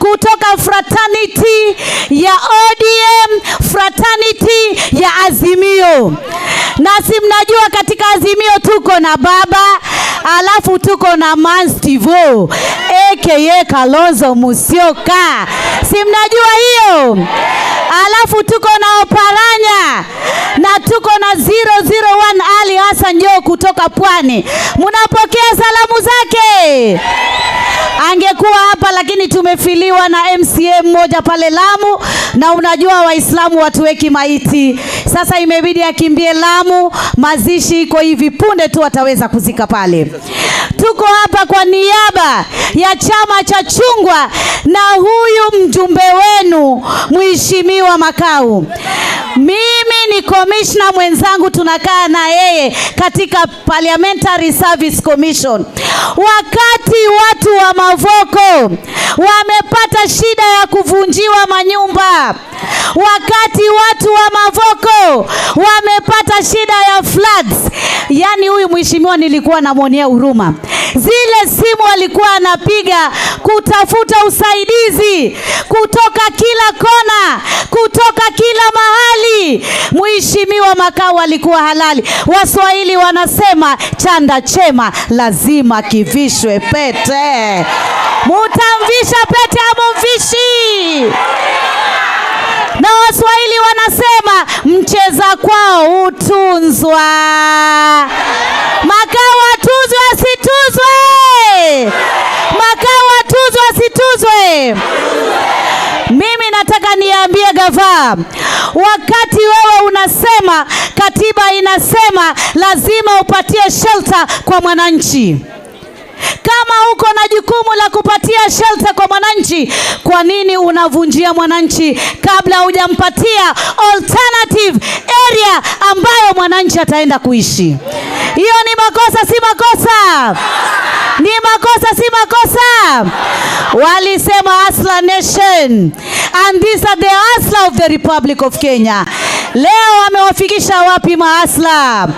Kutoka fraternity ya ODM, fraternity ya Azimio. Na si mnajua katika Azimio tuko na baba, alafu tuko na Man Stivo aka Kalonzo Musyoka, si mnajua hiyo? Alafu tuko na Oparanya na tuko na 001 Ali Hassan Joho kutoka Pwani. Mnapokea salamu zake? Angekuwa hapa lakini tumefiliwa na MCA mmoja pale Lamu, na unajua Waislamu watuweki maiti. Sasa imebidi akimbie Lamu, mazishi iko hivi punde tu ataweza kuzika pale. Tuko hapa kwa niaba ya chama cha chungwa na huyu mjumbe wenu, Mheshimiwa Makau. Mimi ni commissioner mwenzangu, tunakaa na yeye katika Parliamentary Service Commission. Wakati watu wa Mavoko wamepata shida ya kuvunjiwa manyumba, wakati watu wa Mavoko wamepata shida ya floods, yani huyu mheshimiwa nilikuwa namwonea huruma. Zile simu alikuwa anapiga kutafuta usaidizi kutoka kila kona, kutoka kila mahali. Mheshimiwa Makau alikuwa halali. Waswahili wanasema chanda chema lazima kivishwe pete. Mutamvisha pete amumvishi? Na Waswahili wanasema mcheza kwao hutunzwa. Makau atuzwe asituzwe? Makau atuzwe asituzwe? Mimi nataka niambie gavaa, wakati wewe unasema katiba inasema lazima upatie shelter kwa mwananchi, kama uko na jukumu la kupatia shelter kwa mwananchi, kwa nini unavunjia mwananchi kabla hujampatia alternative area ambayo mwananchi ataenda kuishi? Hiyo ni makosa, si makosa? Ni makosa, si makosa? Walisema Hustler Nation, and these are the hustler of the Republic of Kenya. Leo wamewafikisha wapi mahustler?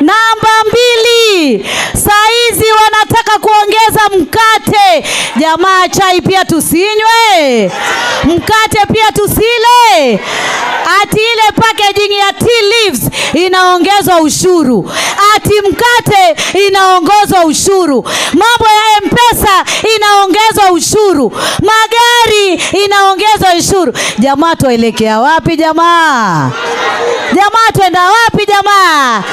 Namba mbili, saizi wanataka kuongeza mkate. Jamaa, chai pia tusinywe? Mkate pia tusile? Ati ile packaging ya tea leaves inaongezwa ushuru, ati mkate inaongezwa ushuru, mambo ya M-Pesa inaongezwa ushuru, magari inaongezwa ushuru. Jamaa, tuelekea wapi jamaa? Jamaa, twenda wapi jamaa?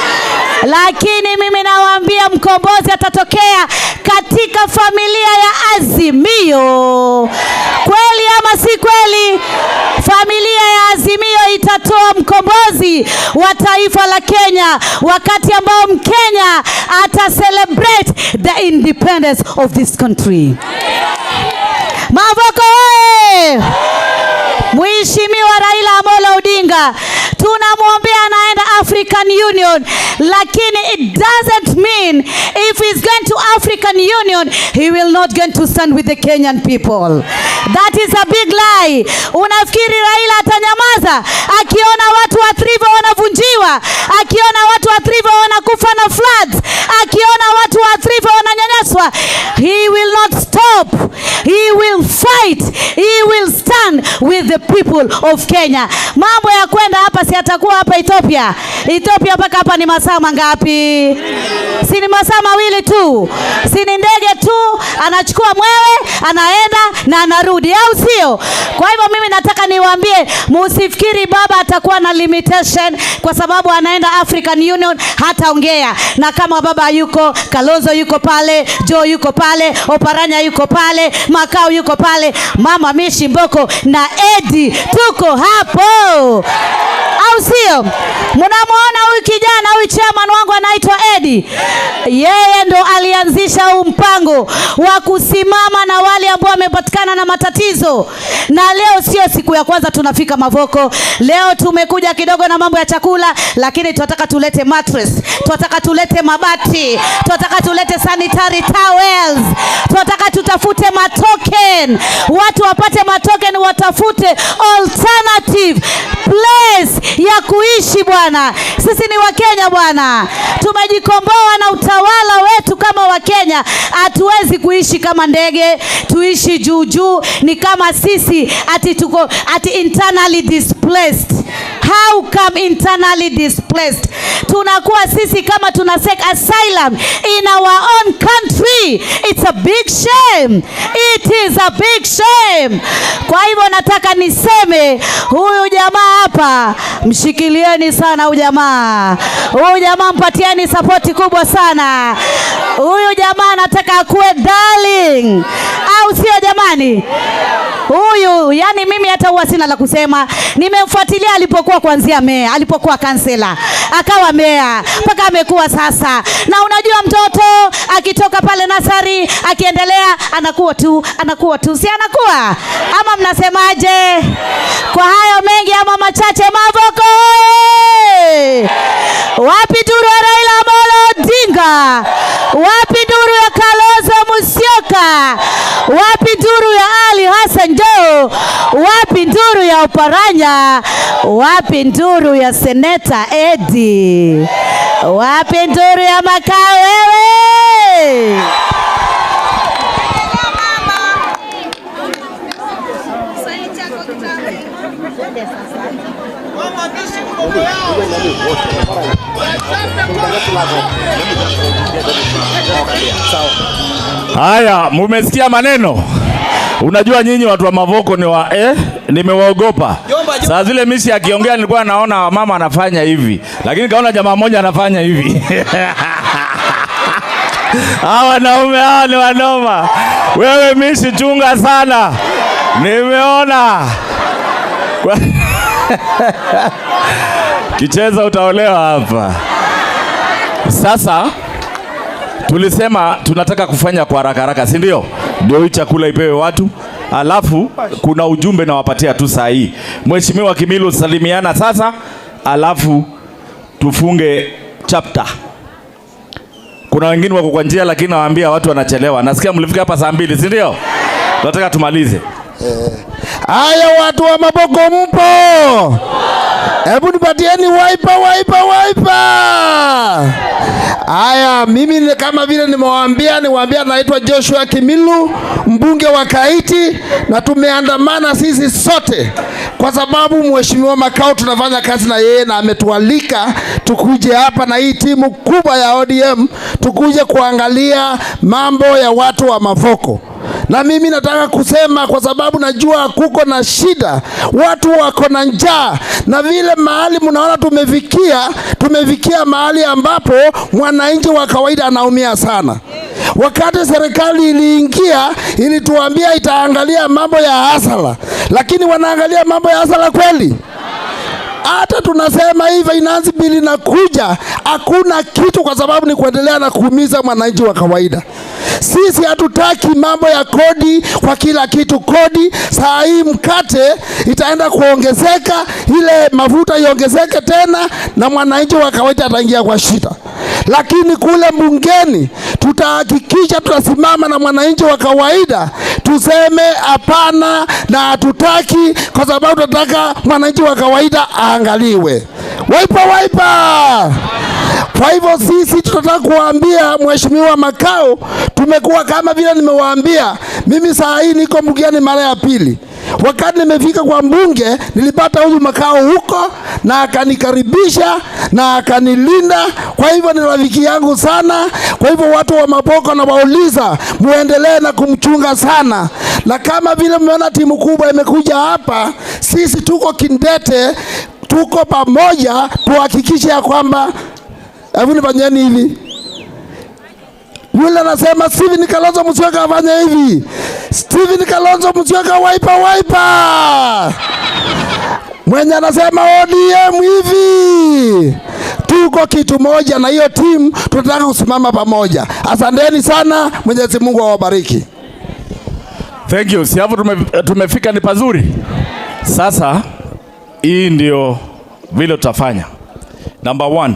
Lakini mimi nawaambia mkombozi atatokea katika familia ya Azimio. Kweli ama si kweli? Familia ya Azimio itatoa mkombozi wa taifa la Kenya wakati ambao Mkenya ata celebrate the independence of this country. Mavoko oye! Mheshimiwa Raila Amolo Odinga tunamwombea anaenda African Union, lakini it doesn't mean if he's going to African Union he will not going to stand with the Kenyan people. That is a big lie. Unafikiri Raila atanyamaza akiona watu wa Athi River wanavunjiwa, akiona watu wa Athi River wanakufa na floods, akiona watu wa Athi River wananyanyaswa? He will not stop. He will fight. He will stand with the people of Kenya. Mambo ya kwenda hapa, si atakuwa hapa Ethiopia. Ethiopia mpaka hapa ni masaa mangapi? Si ni masaa 2 tu? Si ni ndege tu, anachukua mwewe, anaenda na anarudi, au sio? Kwa hivyo mimi nataka niwaambie, musifikiri baba atakuwa na limitation kwa sababu anaenda African Union, hataongea. Na kama baba yuko, Kalonzo yuko pale, Joho yuko pale, Oparanya yuko pale, Makau yuko pale, Mama Mishi Mboko na Eddie tuko hapo, au sio? Mnamwona huyu kijana, huyu chairman wangu anaitwa Eddie. Yeye ndo alianzisha huu mpango wa kusimama na wale ambao wamepatikana na matatizo, na leo sio siku ya kwanza tunafika Mavoko. Leo tumekuja kidogo na mambo ya chakula, lakini tunataka tulete mattress, tunataka tulete mabati, tunataka tulete sanitary towels, tunataka tutafute matoken, watu wapate matoken, watafute alternative place ya kuishi bwana. Sisi ni Wakenya bwana, tumejikomboa na utawala wetu kama Wakenya. Hatuwezi kuishi kama ndege, tuishi juu. juu juu, ni kama sisi ati tuko ati internally displaced. How come internally displaced? Tunakuwa sisi kama tuna seek asylum in our own country. It's a big shame. It is a big shame. Kwa hivyo nataka niseme huyu jamaa hapa, mshikilieni sana huyu jamaa. Huyu jamaa mpatieni sapoti kubwa sana. Huyu jamaa anataka akuwe darling, au sio jamani? Huyu yani, mimi hata huwa sina la kusema. Nimemfuatilia alipokuwa kuanzia meya, alipokuwa kansela, akawa meya mpaka amekuwa sasa. Na unajua mtoto akitoka pale nursery akiendelea anakuwa tu, anakuwa tu, si anakuwa ama mnasemaje? Kwa hayo mengi ama machache, Mavoko oye! Wapi duru ya Raila Amolo Odinga? Wapi duru ya Kalonzo Musyoka? Wapi nduru ya Ali Hassan Joho? Wapi nduru ya Oparanya? Wapi nduru ya Seneta Edi? Wapi nduru ya Makau wewe? Haya, mumesikia maneno? Unajua nyinyi watu wa Mavoko ni wa nimewaogopa. Saa zile misi akiongea nilikuwa naona mama anafanya hivi, lakini kaona jamaa mmoja anafanya hivi. Hawa wanaume hawa ni wanoma. Wewe misi chunga sana, nimeona kicheza utaolewa hapa. Sasa tulisema tunataka kufanya kwa haraka haraka, si ndio? Ndio hii chakula ipewe watu, alafu kuna ujumbe nawapatia tu saa hii. Mheshimiwa Kimilu, salimiana sasa, alafu tufunge chapter. Kuna wengine wako kwa njia, lakini nawaambia watu wanachelewa. Nasikia mlifika hapa saa 2, si ndio? Tunataka tumalize. Haya, watu wa Mavoko mpo? Hebu nipatieni Wiper, Wiper, Wiper. Haya, mimi ni kama vile nimewaambia, niwaambia naitwa Joshua Kimilu, mbunge wa Kaiti, na tumeandamana sisi sote kwa sababu Mheshimiwa Makau tunafanya kazi na yeye na ametualika tukuje hapa na hii timu kubwa ya ODM tukuje kuangalia mambo ya watu wa Mavoko. Na mimi nataka kusema kwa sababu najua kuko na shida, watu wako na njaa, na vile mahali mnaona tumefikia, tumefikia mahali ambapo mwananchi wa kawaida anaumia sana. Wakati serikali iliingia, ilituambia itaangalia mambo ya hustler, lakini wanaangalia mambo ya hustler kweli? Hata tunasema hii finance bill inakuja, hakuna kitu, kwa sababu ni kuendelea na kuumiza mwananchi wa kawaida. Sisi hatutaki mambo ya kodi kwa kila kitu. Kodi saa hii mkate itaenda kuongezeka, ile mafuta iongezeke tena, na mwananchi wa kawaida ataingia kwa shida. Lakini kule bungeni tutahakikisha tutasimama na mwananchi wa kawaida, tuseme hapana na hatutaki, kwa sababu tunataka mwananchi wa kawaida aangaliwe. Wiper, Wiper! Kwa hivyo sisi tunataka kuwaambia Mheshimiwa Makau, tumekuwa kama vile nimewaambia, mimi saa hii niko bungeni mara ya pili. Wakati nimefika kwa mbunge nilipata huyu Makau huko na akanikaribisha na akanilinda. Kwa hivyo ni rafiki yangu sana. Kwa hivyo watu wa Mavoko nawauliza muendelee na kumchunga sana, na kama vile mmeona timu kubwa imekuja hapa, sisi tuko kindete, tuko pamoja, tuhakikishe ya kwamba, hebu nifanyeni hivi. Yule anasema Stephen Kalonzo Musyoka afanye hivi. Stephen Kalonzo Musyoka, Wiper, Wiper. Mwenye anasema ODM hivi. Tuko kitu moja na hiyo timu tunataka kusimama pamoja. Asanteni sana, Mwenyezi Mungu awabariki. Thank you. Si hapo tumefika ni pazuri. Sasa hii ndio vile tutafanya. Number one,